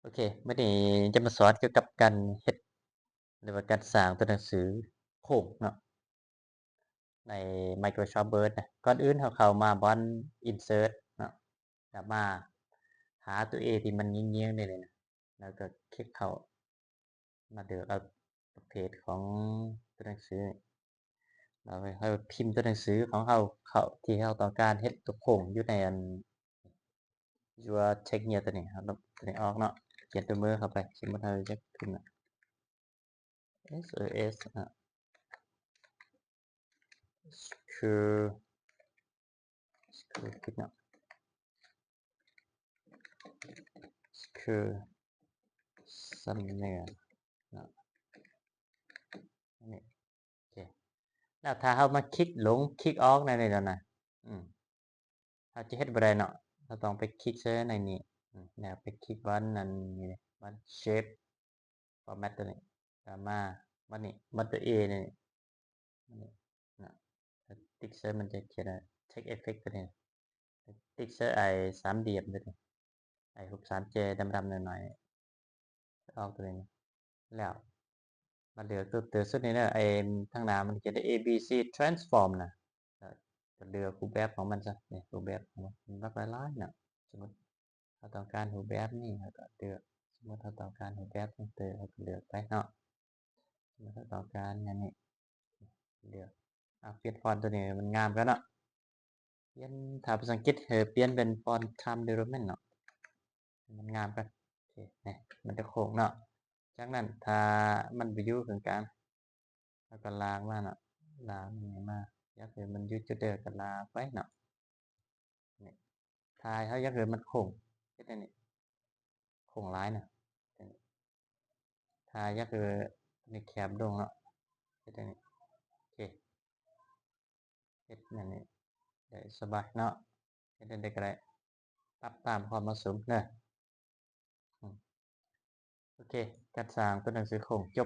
ອເຄ ມື້ນີ້ຈະມາສອນກ່ຽວກັບການເຮັດ ຫຼືວ່າການສ້າງຕົວໜັງສືໂຄ້ງເນາະ ໃນ Microsoft Word ນະ. ກ່ອນອື່ນເຮົາເຂົ້າມາບ່ອນ Insert ເນາະ ແລ້ວມາຫາຕົວ A ທີ່ມັນຍຽງໆນີ້ນະ ແລ້ວກໍຄລິກເຂົ້າ ມາເລືອກເອົາປະເພດຂອງຕົວໜັງສື ແລ້ວໃຫ້ເຮົາພິມຕົວໜັງສືຂອງເຮົາເຂົ້າ ທີ່ເຮົາຕ້ອງການເຮັດຕົວໂຄ້ງຢູ່ໃນອັນ Your Text Here ຕົວນີ້ ເຮົາລົບຕົວນີ້ອອກເນາະ ຂຽນຕົວເມືອເຂົ້າໄປ. ສົມມຸດເຮົາຢາກພິມ S O S ອະ School School ຜິດເນາະ School Thumbnail ເນາະ ອັນນີ້ ໂອເຄ ແລ້ວຖ້າເຮົາມາຄລິກລົງ ຄລິກອອກໃນນີ້ແລ້ວນະ ອືມ ເຮົາຈະເຮັດບໍ່ໄດ້ເນາະ ເຮົາຕ້ອງໄປຄລິກໃສ່ໃນນີ້ ອືມ ແລ້ວໄປຄລິກບ່ອນນັ້ນນີ້ ບ່ອນ Shape Format ຕົວນີ້ ແລ້ວມາບ່ອນນີ້ ບ່ອນຕົວ A ນີ້ ນີ້ນະ ຕິກໃສ່ ມັນຈະຂຽນວ່າ Text Effect ຕົວນີ້ ຕິກໃສ່ໄອ້ສາມຫຼ່ຽມຕົວນີ້ ໄອ້ຮູບສາມແຈດຳໆໜ້ອຍໆ ອອກຕົວນີ້ ແລ້ວມາເລືອກຕົວ ຕົວສຸດນີ້ເດີ ໄອ້ທາງໜ້າມັນຂຽນ A B C Transform ນະ ກໍເລືອກຮູບແບບຂອງມັນຊະ ນີ້ ຮູບແບບຂອງມັນ ມັນຫຼັກຫຼາຍໆເນາະ. ສົມມຸດເຮົາຕ້ອງການຮູບແບບນີ້ ເຮົາກໍເລືອກ ສົມມຸດເຮົາຕ້ອງການຮູບແບບຂອງຕົວ ເຮົາກໍເລືອກໄປເນາະ. ສົມມຸດເຮົາຕ້ອງການແນວນີ້ ເລືອກ ອາ ປ່ຽນຟອນຕົວນີ້ໃຫ້ມັນງາມກ່ອນເນາະ ປ່ຽນ ຖ້າພາສາອັງກິດ ເອີ ປ່ຽນເປັນຟອນ Times New Roman ເນາະ ໃຫ້ມັນງາມກ່ອນ ໂອເຄ ນີ້ ມັນຈະໂຄ້ງເນາະ. ຈາກນັ້ນ ຖ້າມັນບໍ່ຢູ່ເຄິ່ງກາງ ເຮົາກໍລາກມາເນາະ ລາກມັນມາ ຢາກໃຫ້ມັນຢູ່ຈຸດໃດກໍລາກໄປເນາະ. ນີ້ ຖ້າເຮົາຢາກໃຫ້ມັນໂຄ້ງ ເຮັດແນວນີ້ ໂຄ້ງຫຼາຍນະ ເຮັດແນວນີ້. ຖ້າຢາກໃຫ້ມັນແຄບລົງເນາະ ເຮັດແນວນີ້ ໂອເຄ ເຮັດແນວນີ້ໄດ້ສະບາຍເນາະ ເຮັດແນວໃດກໍໄດ້ ປັບຕາມຄວາມເໝາະສົມເດີ. ອືມ ໂອເຄ ການສ້າງຕົວໜັງສືໂຄ້ງຈົ